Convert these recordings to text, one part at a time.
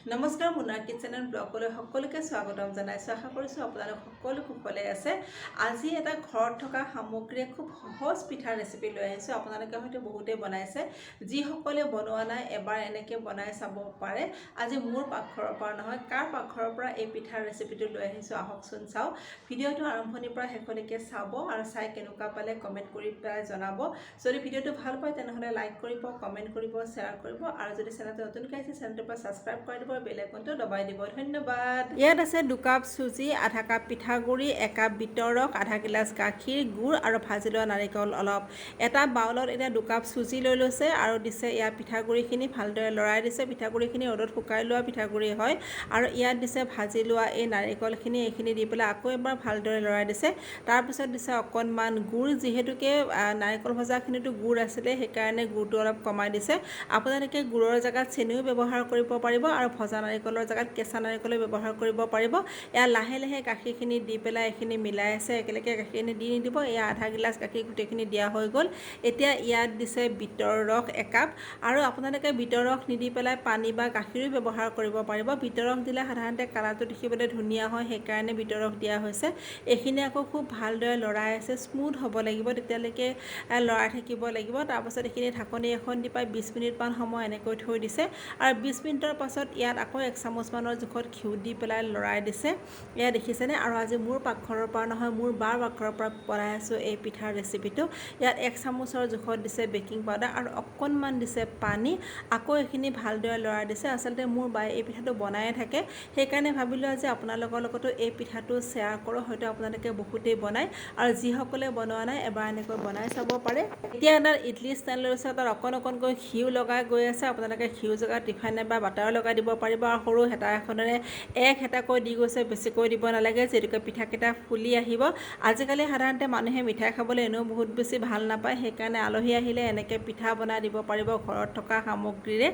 নমস্কাৰ, মুনাৰ kitchen and ব্লগলৈ সকলোকে স্বাগতম জনাইছোঁ। আশা কৰিছোঁ আপোনালোক সকলো কুশলে আছে। আজি এটা ঘৰত থকা সামগ্ৰীৰে খুব সহজ পিঠাৰ ৰেচিপি লৈ আহিছোঁ। আপোনালোকে হয়তো বহুতেই বনাইছে। যিসকলে বনোৱা নাই, এবাৰ এনেকৈ বনাই চাব পাৰে। আজি মোৰ পাকঘৰৰ পৰা নহয়, কাৰ পাকঘৰৰ পৰা এই পিঠাৰ ৰেচিপিটো লৈ আহিছোঁ, আহকচোন চাওঁ। ভিডিঅ'টো আৰম্ভণিৰ পৰা শেষলৈকে চাব আৰু চাই কেনেকুৱা পালে কমেণ্ট কৰি পেলাই জনাব। যদি ভিডিঅ'টো ভাল পায়, তেনেহ'লে লাইক কৰিব, কমেণ্ট কৰিব, শ্বেয়াৰ কৰিব আৰু যদি চেনেলটো নতুনকৈ আহিছে, চেনেলটোৰ পৰা ছাবস্ক্ৰাইব কৰি দিব, বেল আইকনটো দবাই দিব। ধন্যবাদ। ইয়াত আছে 2 কাপ চুজি, আধা কাপ পিঠাগুড়ি, একাপ বিটৰ ৰস, আধা গিলাচ গাখীৰ, গুড় আৰু ভাজি লোৱা নাৰিকল অলপ। এটা বাউলত এতিয়া 2 কাপ চুজি লৈ লৈছে আৰু দিছে ইয়াৰ পিঠাগুড়িখিনি। ভালদৰে লৰাই দিছে। পিঠাগুড়িখিনি ৰ'দত শুকাই লোৱা পিঠাগুড়ি হয়। আৰু ইয়াত দিছে ভাজি লোৱা এই নাৰিকলখিনি। এইখিনি দি পেলাই আকৌ এবাৰ ভালদৰে লৰাই দিছে। তাৰপিছত দিছে অকণমান গুড়। যিহেতুকে নাৰিকল ভজাখিনিতো গুড় আছিলে, সেইকাৰণে গুড়টো অলপ কমাই দিছে। আপোনালোকে গুড়ৰ জেগাত চেনিও ব্যৱহাৰ কৰিব পাৰিব আৰু ভজা নাৰিকলৰ জেগাত কেঁচা নাৰিকলো ব্যৱহাৰ কৰিব পাৰিব। এয়া লাহে লাহে গাখীৰখিনি দি পেলাই এইখিনি মিলাই আছে। একেলগে গাখীৰখিনি দি নিদিব। এয়া আধা গিলাচ গাখীৰ গোটেইখিনি দিয়া হৈ গ'ল। এতিয়া ইয়াত দিছে বিটৰ ৰস একাপ। আৰু আপোনালোকে বিটৰ ৰস নিদি পেলাই পানী বা গাখীৰো ব্যৱহাৰ কৰিব পাৰিব। বিটৰ ৰস দিলে সাধাৰণতে কালাৰটো দেখিবলৈ ধুনীয়া হয়, সেইকাৰণে বিটৰ ৰস দিয়া হৈছে। এইখিনি আকৌ খুব ভালদৰে লৰাই আছে। স্মুথ হ'ব লাগিব, তেতিয়ালৈকে লৰাই থাকিব লাগিব। তাৰপাছত এইখিনি ঢাকনি এখন দি প্ৰায় 20 মিনিটমান সময় এনেকৈ থৈ দিছে। আৰু 20 মিনিটৰ পাছত ইয়াত আকৌ এক চামুচমানৰ জোখত ঘিউ দি পেলাই লৰাই দিছে। এয়া দেখিছেনে? আৰু আজি মোৰ পাকঘৰৰ পৰা নহয়, মোৰ বাৰ পাকঘৰৰ পৰা বনাই আছোঁ এই পিঠাৰ ৰেচিপিটো। ইয়াত এক চামুচৰ জোখত দিছে বেকিং পাউডাৰ আৰু অকণমান দিছে পানী। আকৌ এইখিনি ভালদৰে লৰাই দিছে। আচলতে মোৰ বায়ে এই পিঠাটো বনায়ে থাকে, সেইকাৰণে ভাবিলোঁ আজি আপোনালোকৰ লগতো এই পিঠাটো শ্বেয়াৰ কৰোঁ। হয়তো আপোনালোকে বহুতেই বনায় আৰু যিসকলে বনোৱা নাই, এবাৰ এনেকৈ বনাই চাব পাৰে। এতিয়া এটা ইডলি ষ্টেণ্ড লৈ লৈছে। তাত অকণ অকণকৈ ঘিউ লগাই গৈ আছে। আপোনালোকে ঘিউ জেগাত ৰিফাইন বা বাটাৰো লগাই দিব পাৰিব। আৰু সৰু হেতা এখনেৰে এক হেতাকৈ দি গৈছে, বেছিকৈ দিব নালাগে, যিহেতুকে পিঠাকেইটা ফুলি আহিব। আজিকালি সাধাৰণতে মানুহে মিঠাই খাবলৈ এনেও বহুত বেছি ভাল নাপায়, সেইকাৰণে আলহী আহিলে এনেকৈ পিঠা বনাই দিব পাৰিব ঘৰত থকা সামগ্ৰীৰে।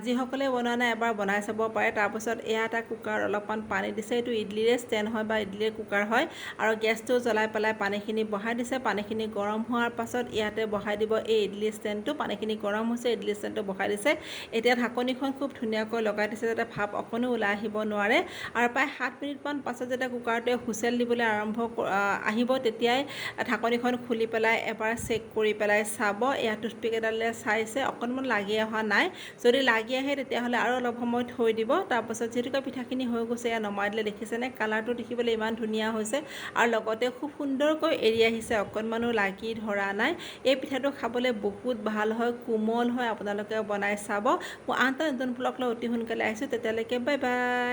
যিসকলে বনোৱা নাই, এবাৰ বনাই চাব পাৰে। তাৰপাছত এয়া এটা কুকাৰত অলপমান পানী দিছে। এইটো ইডলিৰে ষ্টেণ্ড হয় বা ইডলিৰ কুকাৰ হয়। আৰু গেছটো জ্বলাই পেলাই পানীখিনি বহাই দিছে। পানীখিনি গৰম হোৱাৰ পাছত ইয়াতে বহাই দিব এই ইডলি ষ্টেণ্ডটো। পানীখিনি গৰম হৈছে, ইডলি ষ্টেণ্ডটো বহাই দিছে। এতিয়া ঢাকনিখন খুব ধুনীয়াকৈ লগাই দিছে, যাতে ভাপ অকণো ওলাই আহিব নোৱাৰে। আৰু প্ৰায় 7 মিনিটমান পাছত যেতিয়া কুকাৰটোৱে হুইচেল দিবলৈ আৰম্ভ আহিব, তেতিয়াই ঢাকনিখন খুলি পেলাই এবাৰ চেক কৰি পেলাই চাব। এয়া টুথপিক এডালেৰে চাইছে, অকণমান লাগি অহা নাই। যদি লাগি আহে, তেতিয়াহ'লে আৰু অলপ সময় থৈ দিব। তাৰপাছত যিহেতুকে পিঠাখিনি হৈ গৈছে, এয়া নমাই দিলে। দেখিছেনে, কালাৰটো দেখিবলৈ ইমান ধুনীয়া হৈছে আৰু লগতে খুব সুন্দৰকৈ এৰি আহিছে, অকণমানো লাগি ধৰা নাই। এই পিঠাটো খাবলৈ বহুত ভাল হয়, কোমল হয়। আপোনালোকে বনাই চাব। মই আন এটা নতুন ব্লগ লৈ অতি সোনকালে আহিছোঁ। তেতিয়ালৈকে বাই বাই।